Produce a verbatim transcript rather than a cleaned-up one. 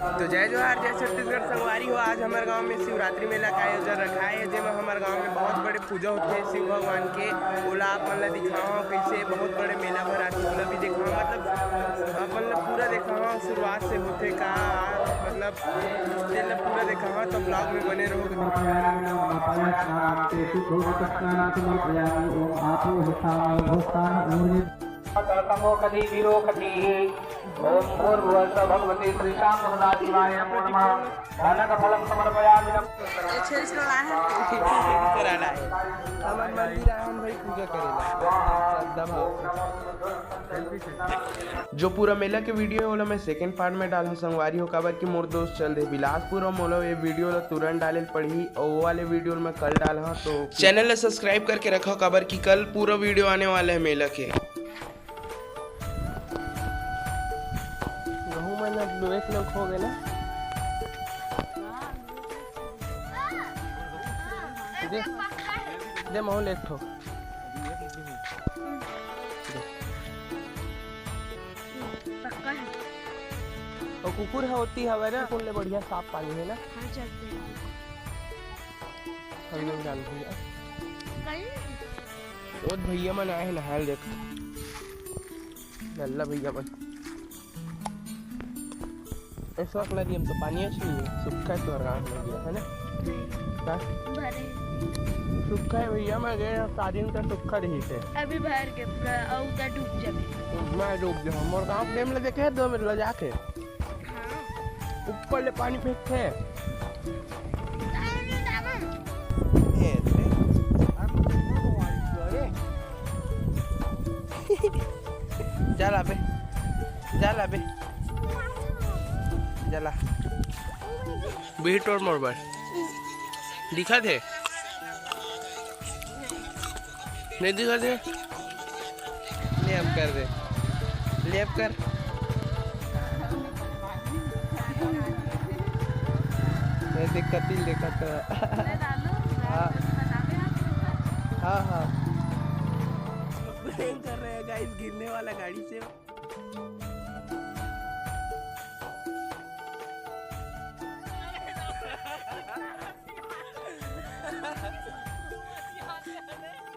तो जय जोहार, जय छत्तीसगढ़ संगवारी हो। आज हमर गांव में शिवरात्रि मेला का आयोजन रखाय हे, जेमा हमर गांव में बहुत बड़े पूजा होथे शिव भगवान के। ओला आप मन ला दिखावं, कैसे बहुत बड़े मेला भराथे, ओला भी देखावं। मतलब अपन ला पूरा देखावं, शुरुआत से होथे का, मतलब तेन ला पूरा देखावं। तो vlog में बने रहो। समर्पयामि। ओम आपो हस्तान ऊर्जे। कलकमोखधीभिरोखधीः। ॐ भूर्भुवः स्वः भगवती श्रीशां सदा शिवाय नमो नमः। धनकफलं समर्पयामि नमः। हमर मंदिर आए हन भाई पूजा करेला, श्रद्धा भाव से। जो पूरा मेला के video हे, ओला मैं second part में डालहूँ संगवारी हो, काबर कि मोर दोस्त चल दे बिलासपुर, अउ मोला ये video ला तुरंत डाले ल पड़ही, अउ वो वाले video ला मैं कल डालहूँ। तो channel ला subscribe करके रखो, काबर कि कल पूरा video आने वाला है मेला के। गहूं मन अब एक नंग हो गए ना। दे, दे महूं ले एक ठो। दे। पक्का है। अउ कुकुर ह ओती हवय ना, कुकुर ले बढ़िया साफ पानी है ना। हाँ, चलते हैं। हम लोग जान भैया। कहीं? ओ भैया मन आए हैं नहाए ल, देख। लल्ला भैया मन। इस वक्त नदी में तो पानी है नहीं, सूखा है तोहर गाँव नदी है ना? नहीं। का? भरे। सूखा है भैया, मैं गए शादी में तो सूखा रही थे। अभी भर के पूरा, और उधर डूब जावे। मैं डूब जाऊँ। मोर गाँव डैम ले देखे दो मिनट ले जाके। हाँ। ऊपर ले पानी फेंकथे। ए, ए। जा ला बे, जा ला बे, जा ला। बिही टोर मोर बर। दिखा थे? नहीं दिखा थे? ले अब कर दे, ले अब कर। मैं देख कतिल देखा तो। हाँ। हाँ, हाँ। Prank कर रहे हैं guys, गिरने वाला गाड़ी से।